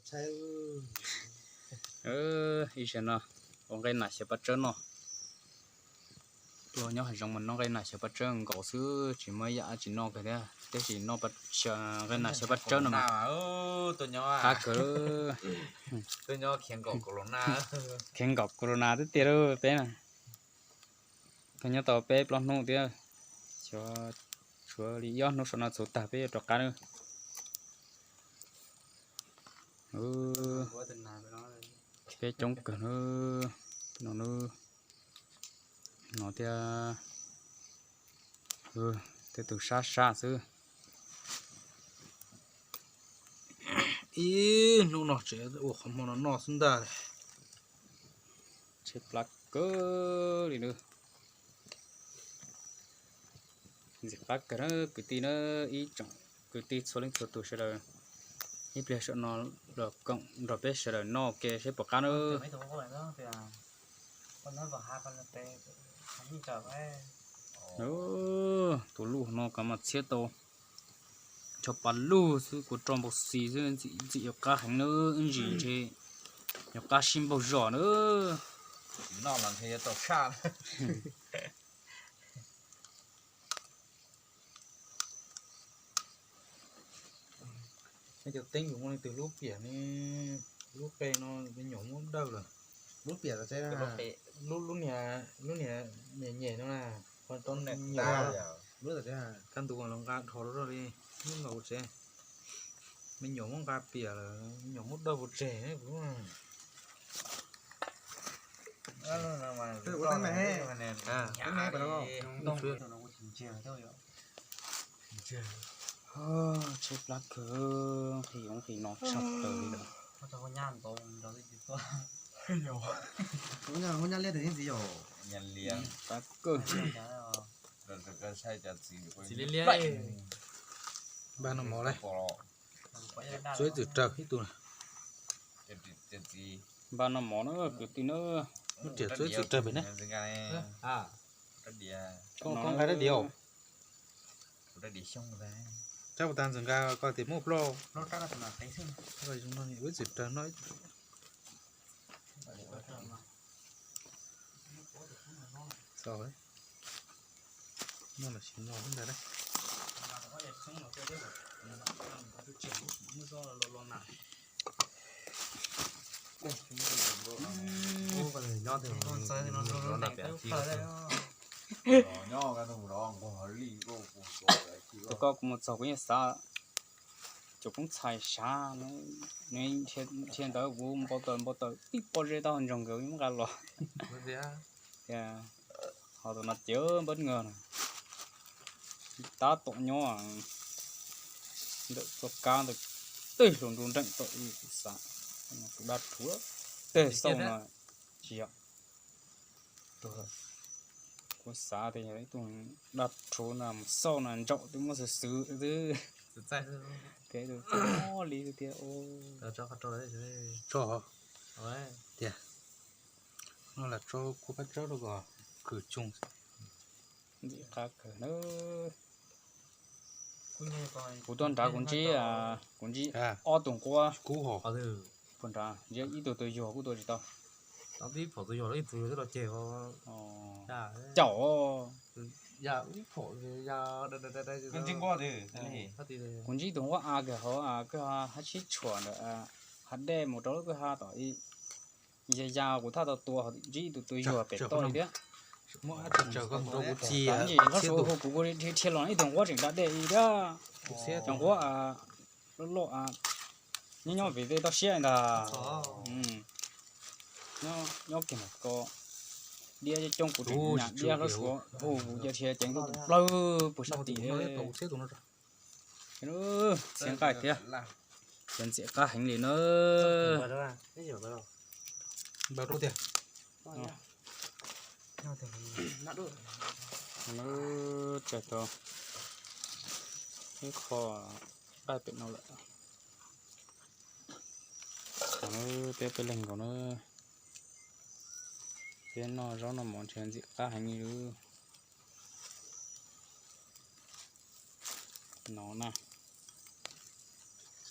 Ib zaug no ua nqaij nas xyaw paj tsawb noj. Tuaj nyob hav zoov mas noj nqaij nas xyaw paj tsawb nkaus xwb, tsis muaj yam tsis noj kawg thiab, tab sis noj nqaij nas xyaw paj tsawb no mas qab kawg. Kheev nkaum corona tiag tiag peb na. Koj nyob tau peb plaub hnub thiab, tshuav li ob hnub saum no txhuv tag peb yuav rov qab na. Peb coob kawg na, no na, no thiab, tej tus sab sab xwb. Ib hnub no tseem ua qhov muag no noj xwb ntag. Tshaib plab kawg li na. Ntxim qab kawg na kwv tij na, ib tsoom kwv tij txhua leej txhua tus sawv daws, ib pliag saum no los koom nrog peb sawv daws noj ke seb puas qab na. Tus luj no kav mas txhiab tau ncho pa lug xwb, kua roj npau xis xwb, ntxim yuav qab heev na, ib ntsis ntshe yuav qab sib npaug zos na. Cov teeb yus muaj leej twg lub piam ne, lub qe no me nyuam muab dawj lawm. Lub piam, lub, lub niag nyem nyem no na, kaj ntug los nqa dhos rau li, muab nqa pov tseg. Me nyuam muab nqa piam lawm, me nyuam muab dawj pov tseg. Tshaib plab kawg, nqhis no tshaj plaws li. Qab kawg. Npaj noj mov lauj. Txua ib txwm raws ib tug na. Npaj noj mov na kwv tij na. Lub riam txua ib txwm raws pem na. Koj nqa rab diav os. Rab puas tas ntxawm nqa koj tias muaj ploj. Ib txwm raws noj ib txwm. Txaus, noj los sis noj xwb ntag. Tus koj kuv mus txog kuv yeej xav, cov koob txhais sav, nws dhia ntawd kuv npau taws npau taws tib pob zeb taub hau ntsoog nkawd muab nqa los. Ho tus no ces npab ngag na, tab tom nyob ntawm txoj kab ntawd, tej hluas nruj nreem tom ub kuv xav, tus dab rhuav tej xauj no tsis yog. Kuv xav tias yog ib tug dab rhuav no mus xauj no ntsaum twb muab xwb xwb xwb. Tus txaij li tiag. Tso tiag, no lam tso kua paj tsawb rau kom khwm tsoog. Ntxim qab kawg na. Kuv tuaj nrad kuv ntsib, kuv ntsib ob tug nquab. Puag nrad ntsib ib tug tus yuag kuj tua tsis tau. Caum. Kuv ntsib tus nquab av kawg hauv, kawg hab sib tshuam ntawm hav dej mus rau lub kwj ha tom ib ya ya kuv thaj tau tua, ntsib ib tug tus yuag pem toj li thiab. Ntsis lub suav hu kuv dhia los ib tug nquab tseem da dej li thiab. Cov nquab loj loj nyob nyob vim tej toj siab ntag. Nyob kiag ntawm ko, diab coob kuv tseem nyam diab lub suav hu kuv cia dhia ceev tuaj tus plawg puag sab tim. Txhia nqaij thiab, cov ntxim qab heev li na. Npawg rau tiag. Tsa tau ib qho nqaij pem no lawm. Peb peb leeg nkaus na, peb noj zaub noj mov ntshe ntxim qab heev li. No na,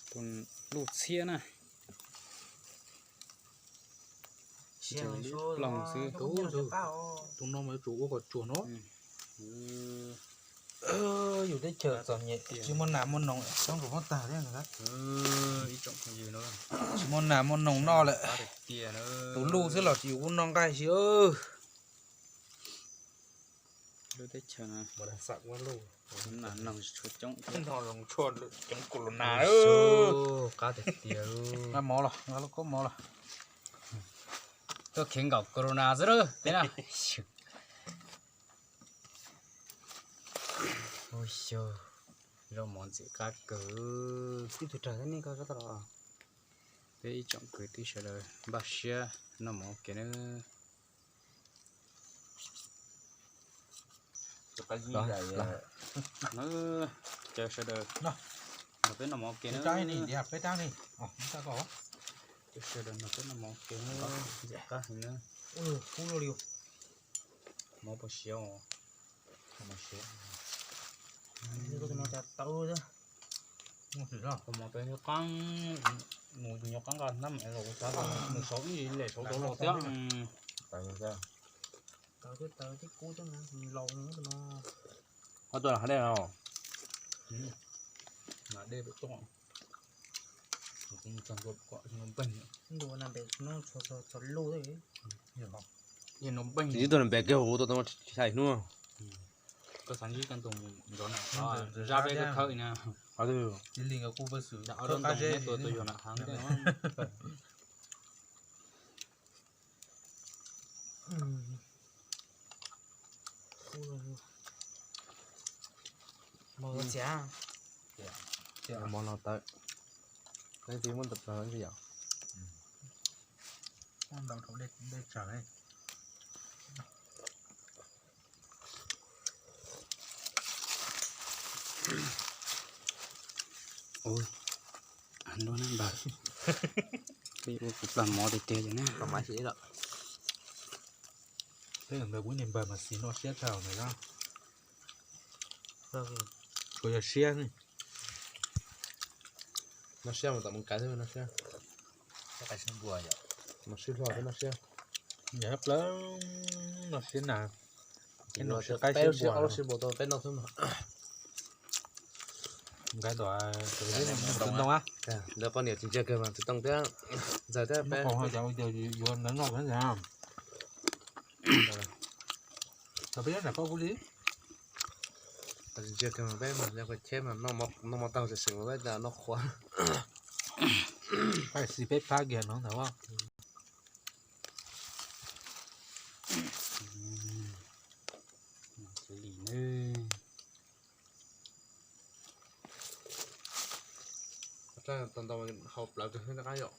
tus luj txhiab na, Ploog xwb. Tus no mas yuav tsum ua kom tsuag no. Yus teb chaws txom nyem tsis muaj nas muaj noog, coob rau huab tag thiab. Tsis muaj nas muaj noog noj lawm. Tus luj xwb los tsis yus kuj noj nqaij xwb. Lub teb chaws no nas noog tsis tshua coob thiab. Coob corona. Qab tiag tiag. Nqa mov los, nqa lub koob mov los. Tuaj kheev nkaum corona xwb lawm peb na. Ua xyov, zaub mov ntxim qab kawg. Peb ib tsoom kwv tij sawv daws npaj siab noj mov ua ke nawb. Caw sawv daws nrog peb noj mov ua ke nawb. Caw sawv daws nrog peb noj mov ua ke nawb, ntxim qab heev nawb. Mov puas siav os? Mov pem qab, mus nyuam qab nqa hnab mas los kuv xav tias nws saud ib lem saud rau los thiab. Koj tuaj los hav dej os? Hav dej pem toj. Tsis tuaj npe kiag hauv tau tau tsis hais hnub. Koj xav ntsib koj tus zov na, zab peb kawg khawb na. Tua tua yog na heev. Mov no tawm, leej twg muab ntawm plaws ntsis yom. Ntau dhau dej tsawg. Npawg, peb ua kuv plag mov tiag tiag na. Peb ntawd kuv niag npawg mas xis noj siab tshaj ntawd. Tsuas yog siab. Noj siab mas tom mus kav thiab noj siab. Mas sib hlo thiab noj siab. Yog plaws noj siab na. Peb lub siab qaib siab npua, lub siab npua tau peb noj xwb mas. Nkawd tom tus ntoo a. Ntawd poj niam tsis ntsia kiag mas tus ntoo thiab ntxawg thiab peb. Yuav ntawd noj. Tau peb nyob nram koj kuv li. Tsis ntsia kiag mas peb mas yog koj cheb mas noj mov taug tsis seem mas peb noj qhuav. Xis peb phab kiag no ntag. Tau ntau hau plawv kawg thiab qab yom.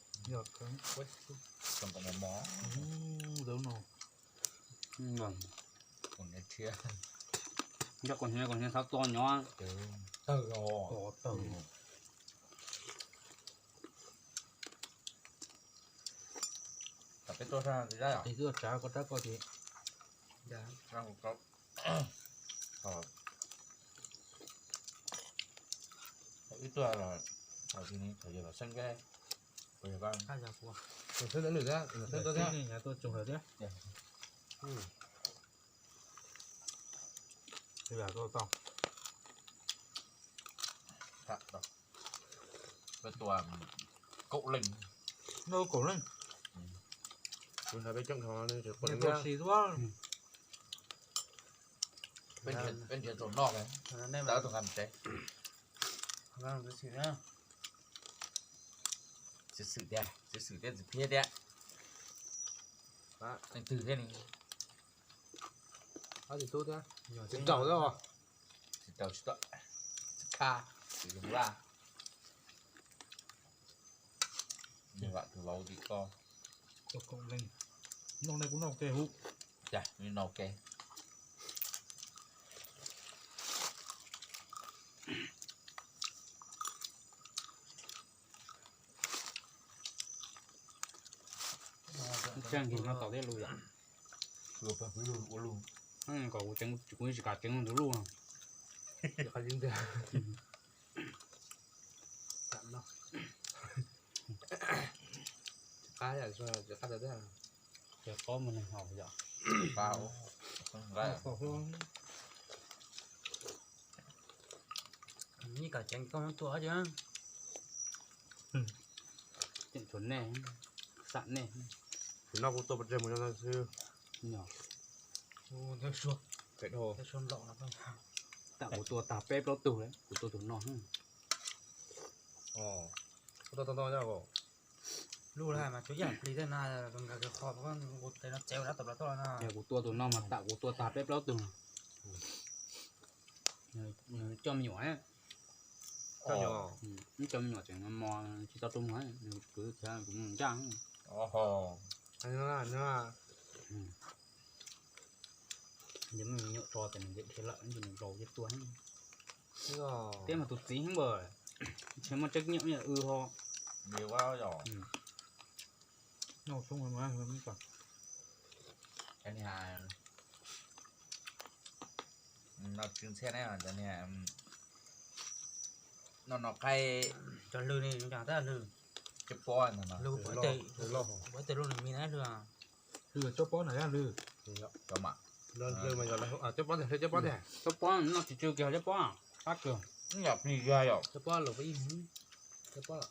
Nco kuv hniav, kuv hniav xav tua nyob. Tawg os. Tawg. Peb tuaj sab, twb tsav koj rab koj ces. Ib tuaj los thaum yog los sab nqaij, yog koj, yog xwb, nws xwb tuaj thiab, nws tuaj tsoog lawm thiab. Peb tua kaum leej. Kuv ntawd peb coob dhau, peb nrhiav tau noj, tawv tus nqa mus tsev. Txiv xwm tiag, txiv xwm thiab txiv phiab thiab. Leej twg thiab ni? Txiv tub thiab, txiv nraus thiab os. Txiv nraus tsis tau, txiv khab, txiv zoo laj. Vam tus laus tim koj. Noj ne kuv noj ke hu. Cas noj ke. Tseeb nkaus no tom tej lus yom. Kom kuv tseev, kuv tsis kam tseev tus lub. Qab, qab tawm thiab. Qob mus neeg haus yom. Nij kam ceev koj tua ces. Tseem tshuav nej, xam nej. Kuv noj kuv tua pov tseg mus no xwb. Tam kuv tua tag peb plaub tug lawm, kuv tua tus no. Lub lawm mas tsuas ib plig tej na, nkag kho kuv tes no txev ua dab tawm plaws tuaj no. Yog kuv tua tus no mas tam kuv tua tag peb plaub tug. Nws coj me nyuam, nws coj me nyuam tseem mos tsis tau rau muag, nws kwv kiag kuv mus ncaj. Yog me nyuam tso ces nws dhia lawm, nws laus ces tua. Thiab mas tus txiv heev npaum, ntshe muaj tseeb nyiam ib yam wb ho. No tsw ntxhiab ne, cov niag no no qaib. Cov lwg ne, cov tab lwg. Cov pob no, lwg ua tes lub nws me na lwg. Lwg cov pob na, lwg. Cov pob tiag, cov pob tiag. Cov pob no tsis tsw kiag cov pob, qab kawg. Yam plig kiag yom. Cov pob lwg ib, cov pob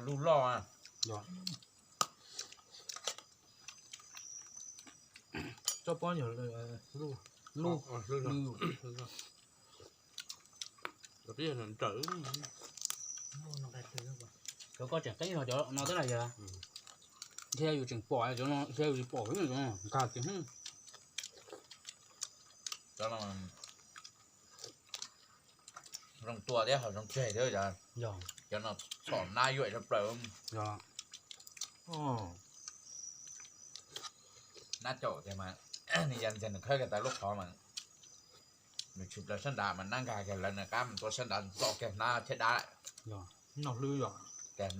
lwg loj. Cov pob yog lwg, lwg, lwg. Cov koj tseem qeeb yog cov no twb lawm yog. Ntshe yus tseem pom cov no, ntshe yus tsis pom cov no nkag kiag. Cov no zoo tua thiab ho zoo tseg thiab. Cov no txhom nab yuam tshaj plaws. Nab caum tiag mas, nws ya ntxiag nws khawb kiag tau lub qhov mas nws tshwm plaws sab nrad mas nab nkag kiag lawv nws qab mus tua sab nrad txo kiag nab cheb dab lawm. Noj hlwb yom.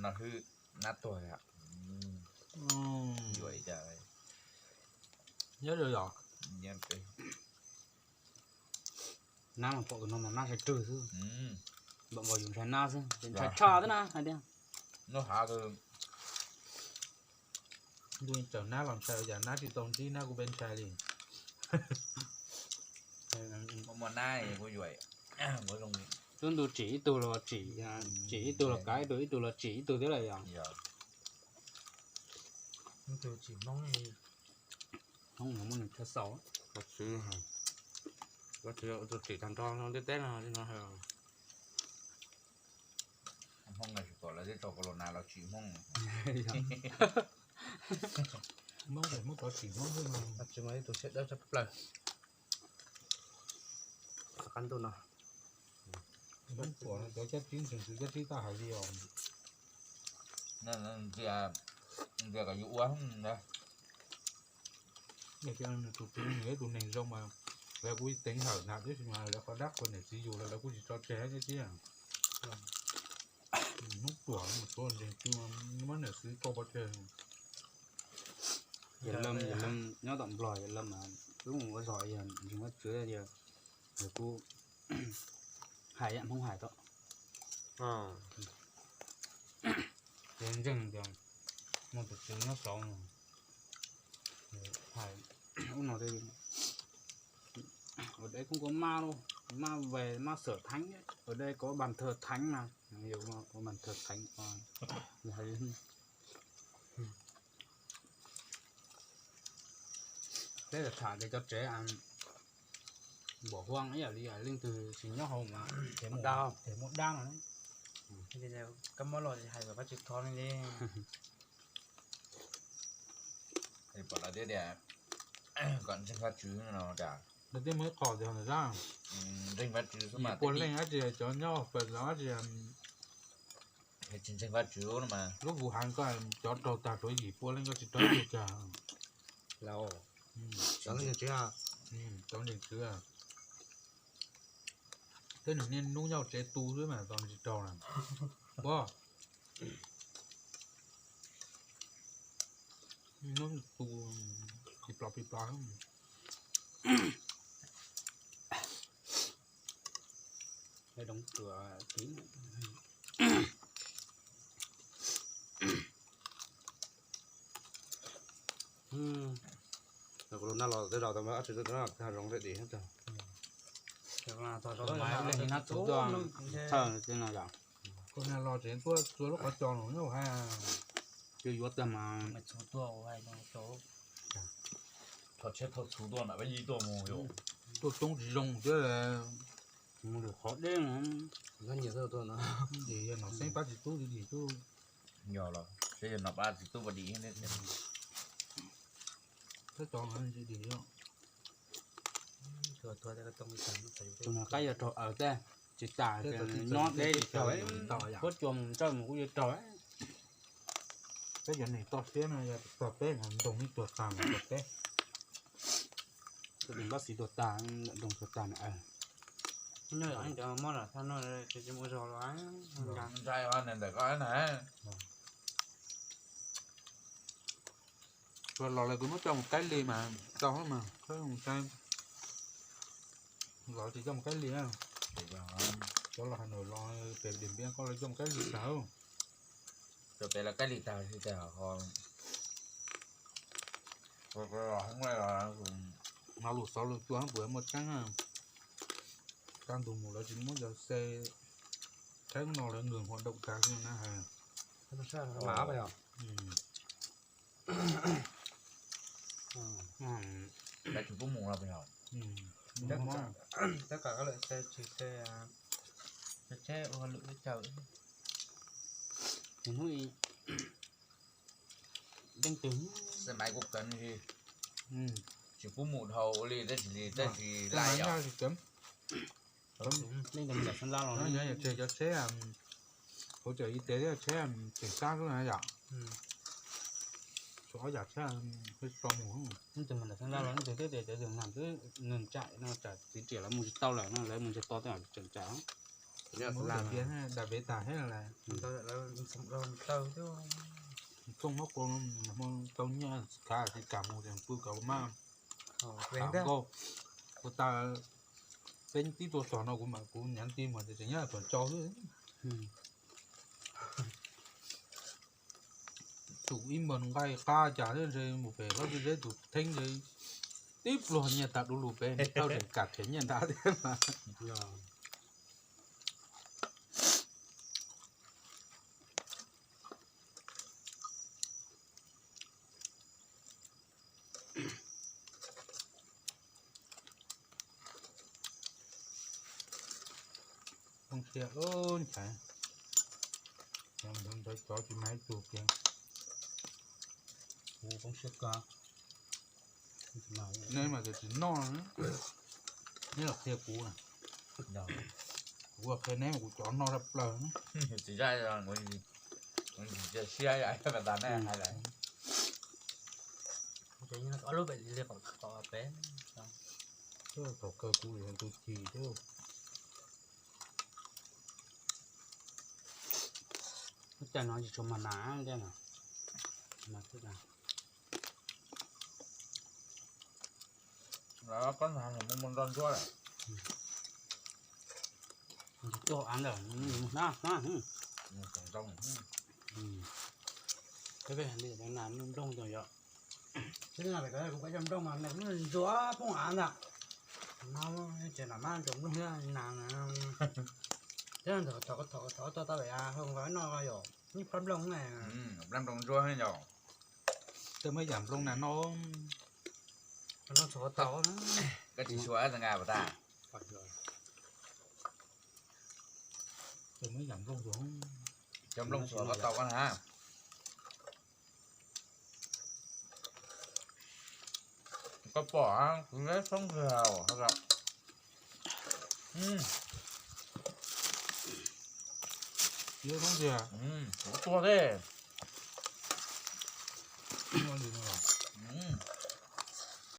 Noj hlwb, nab tuag. Yuam ib co. Nyob yom. Nab mas pom tus no mas nab sai rwg xwb. Npaum nkaus yus ntshai nab xwb, ces ntshai tshaj xwb na hais tias. Lub hav ntuj tsaws nab los ntshai, cas nab tsis tau ntsib nab kuj peb ntshai li. Muaj nab kuj yuam. Lub ntuj tsim ib tug los tsim, tsim ib tug los kav ib tug, ib tug los tsim ib tug thiab lawm yom. Hmoob no muaj nws thawj xaus. Koj tsis, koj tsis ua tus tsim tag nrho no ntiaj teb no. Hmoob no tsis pom lawv twb tso corona los tsim Hmoob. Hmoob ces Hmoob cov tsim Hmoob xwb no. Tsis muaj ib tug siab dawb tshaj plaws. Qab ntuj no. Hmoob pom cov cab tsib ntseeg tsis cab tsib tab hais li os. Ntxias kom yus ua ntag. Nws tus txiv nws ib tus neeg zoo mas lawv kuj teev hawm hnav tib si mas lawv qhov dab qhuas niam txiv yus los lawv kuj tsis tso tseg thiab tib. Hnub tuam mus tsuav ntseeg twg muab niam txiv tso pov tseg. Yawm Lawm, yawm Lawm nyob tom Nplog, yawm Lawm mas lub ua zog yog ntseeg Vajtswv, yawg kuj hais yam Hmoob hais tau. Ces ntseeg tias muaj tus tswv nyob saud, hais ub no, ua dab kub kua mab, mab về mab sửa thánh, ở đây có bàn thờ thánh mà, có bàn thờ thánh. Peb tham tias cov tsev npam huaj ib yam li leej twg tsis nyob hauv mas ces muaj dab no. Kab mob los hais kom Vajtswv thov li. Pom lawv tias kom ntseeg Vajtswv no, lawv twb muaj ib qho tias ntseeg Vajtswv xwb mas pua leej dab tsi cov nyob pem los dab tsi. Tsis ntseeg Vajtswv no mas lub Vuhan koj cov raug tag suav yim pua leej koj tsis raug ib tug kiag. Cov ntseeg tswv, cov ntseeg tswv, twb nws niaj hnub nyob tsev tu xwb mas tau tsis raug na. Pom niaj hnub tu plis plos plis plos. Đóng cửa kín. Kuv lug naj los tej zaum tau ob tsi tug no zoo sab dim tag. Txhawj no yom. Kuv naj los tseem tuaj txua lub qhov cos no nyob hauv hab. Yuav yuav tag mas. Thauj tsheb thauj txhuv tuaj na, peb yig tuaj mus yom. Tuaj coob tsis zoo thiab. Mus lwm qhov deb no. Nyob nyias tuaj no. Ces yog nom xeeb pab tsis tub dim tub. Yog los seb yog nom pab tsis tub pab dim thiab. Tab cov no tsis dim os. Tus no qaib yog raug aws tej, tsis tas, nyob deb tsis raug, puab cua mus ntsawj mus kuj yuav raug. Peb cov neeg toj siab no yog txog peb no ntoog ib tuag tag mus txog peb. Tus neeg npab xiv tuag tag, ntoog tuag tag na. Nyob cov mob lam thaj no tsis mus zog los. Ntshai ntawm koj na. Los lawv kuj muab coj mus cách ly mas tau mas, los tsis coj mus cách ly. Cov los Hà Nội los pem Điện Biên koj los coj mus cách ly tag. Cov pem los cách ly tag tsis tas ho. Mas lus xov lus cua puas muaj tseeb, kaj ntug mus lawv tsis muab cov xe tsheb no lawv ngwm hoạt động tag xwb na. Lawv tsis pub mus no. Tab tom lawm xe tsis xe, tsheb ua lwm teb chaws. Hnub i leej twg xe máy kuj kawv li, tsis pub mus dhau ua li tab sis li tab sis laj yom. Leej twg mus nram Xeeb Lab los nyob yog tseg cov tsheb hỗ trợ y tế thiab tsheb cảnh sát xwb na yom. Tshuav ob yam tsheb tso mus. Leej twg mus nram Xeeb Lab los leej twg twb tias cov yawg nam twb nws tsam no tsam txiv riam lawv mus tsis tau lawm no, lawv mus tsis tau tej tseem tsam. Mus dam viv tas thiab lawm. Txooj muab qus hmo tau nyiaj khav tsis kam mus ces pw kom maj. Nkauj, kuv tas peb tib tuaj txog no kuv mam kuv nyav ti mas tseem nyob tuam tsau xwb. Tus ib npawg nqaij qab cas thiab ntshe mus pem Lob Txiv Zeb tus theeb ntshe tib pluag nyiaj tas du lug pem, tau tseem kam khiav nyiaj nrad thiab mas. Poob siab ntshai, ntawd cov tsis mag ib tug kiag. Kuv poob siab kawg. Neb mas tsis noj, neb los qhia kuv na. Kuv qhia neb mas kuv cov noj tshaj plaws. Tsis zaj, kuv cia siab tas nej hais lawm. Ob lub pem li qhov pem. Thaum kawg kuv yog tus chim thiab. Lub caij no tsis tshua mag nas thiab. Lawv kob nag mus mus nrog ntsuab lawm. Tuaj av ntawm hnab hnab. Peb peb li nas nplooj tau yom. Kuv cov nplooj mas ntsuab poob av ntag. No ces nam mab ntsuab nplooj thiab nas. Thiab thov thov thov tau pem a hoo noj yom, ib plab nplooj na. Plab nplooj ntsuab yom. Tej muaj yam nplooj nas no. Nplooj txhuav tau na. Koj tsis xyuas tau nqa puas tas? Tej muaj yam nplooj, cov nplooj txhuav koj tau na. Koj pom kuv neb soob kawg. Neb soob tiag, kuv tuag thiab.